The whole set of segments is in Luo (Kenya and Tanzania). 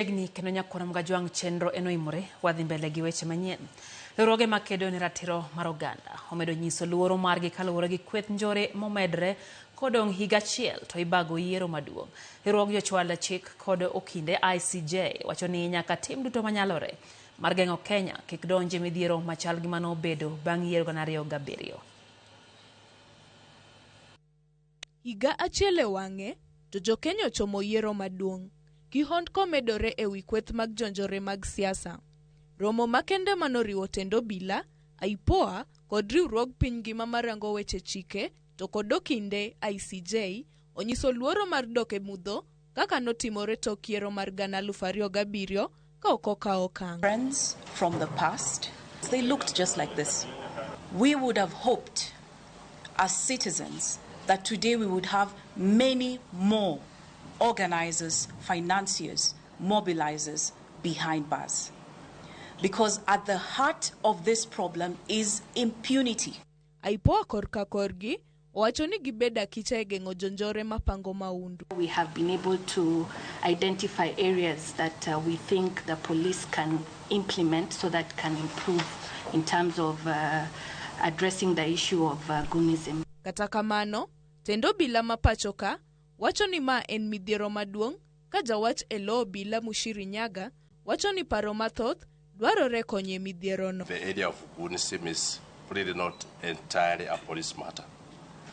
Chiegni kendo nyakwar Mgajwang' chenro en oimore, wadhi mbele gi weche manyien. Riwruoge makedo ne ratiro mar oganda omedo nyiso luoro margi kaluwore gi kweth njore momedre kodong' higa achiel to ibago yiero maduong'. Riwruog jochwal chik kod okinde ICJ wacho ni nyaka tim duto manyalore mar geng'o Kenya kik donj e midhiero machal gi mano obedo bang' yiero 2007. Higa achiel e wang'e, to jo-Kenya ochomo yiero maduong'. Kihondko medore e wi kweth mag jonjore mag siasa. Romo makende manoriwo tend obila, IPOA kod riwruog piny ngima marango weche chike to kod okinde, ICJ, onyiso luoro mar dok e mudho kaka notimore tok yiero mar 2007 ka ok okaw okang'. Friends from the past, they looked just like this. We would have hoped as citizens that today we would have many more organizers, financiers, mobilizers behind bars. Because at the heart of this problem is impunity. IPOA korka korgi owacho ni gibedo akicha e geng'o jonjore mapango maundu. We have been able to identify areas that we think the police can implement so that can improve in terms of addressing the issue of goonism. Kata kamano, tend obila ma pacho ka wacho ni ma en midhiero maduong' ka jawach e lo obila Mushiri Nyaga wacho ni paro mathoth dwarore konyo e midhierono. The area of goonism is really not entirely a police matter.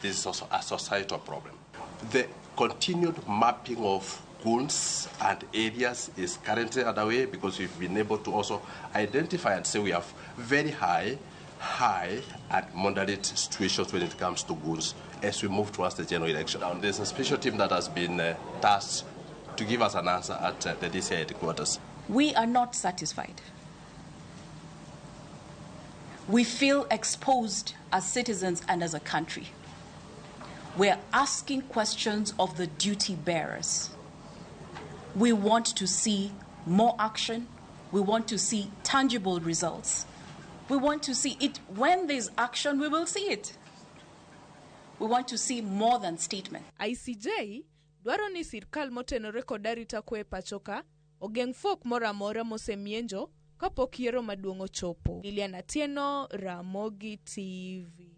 This is also a societal problem. The continued mapping of goons and areas is currently underway because we've been able to also identify and say we have very high and moderate situations when it comes to goons as we move towards the general election. Now, there's a special team that has been tasked to give us an answer at the DCI headquarters. We are not satisfied. We feel exposed as citizens and as a country. We're asking questions of the duty bearers. We want to see more action. We want to see tangible results. We want to see it. When there's action, we will see it. We want to see more than statement. ICJ dwaro ni sirkal motenore kod arita kwe e pacho ka ogeng' fuok moro amora mosemienjo kapok yiero maduong' ochopo. Lilian Atieno, Ramogi TV.